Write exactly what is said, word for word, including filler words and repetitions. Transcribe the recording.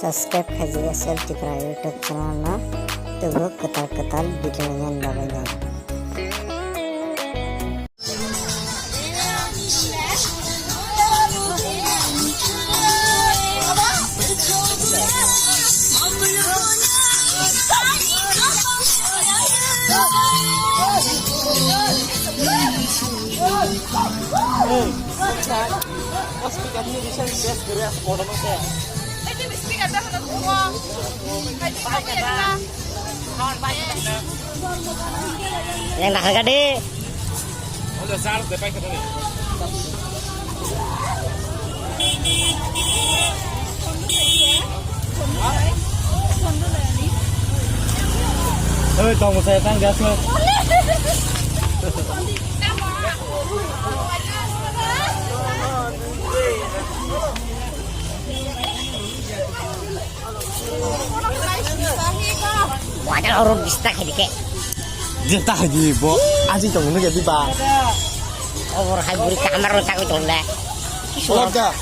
Subscribe khaijak S L Tripura YouTube channel no, tubu kwtal kwtal video nai bagwi no. Yang dah harga deh. Oi, tong saya tang gas lo. Wajar orang bista kayak dike. Dia tak lagi, bo. Aji tong ini jadi ba. Orang hai buri kamar orang tak tong deh. Keluarga.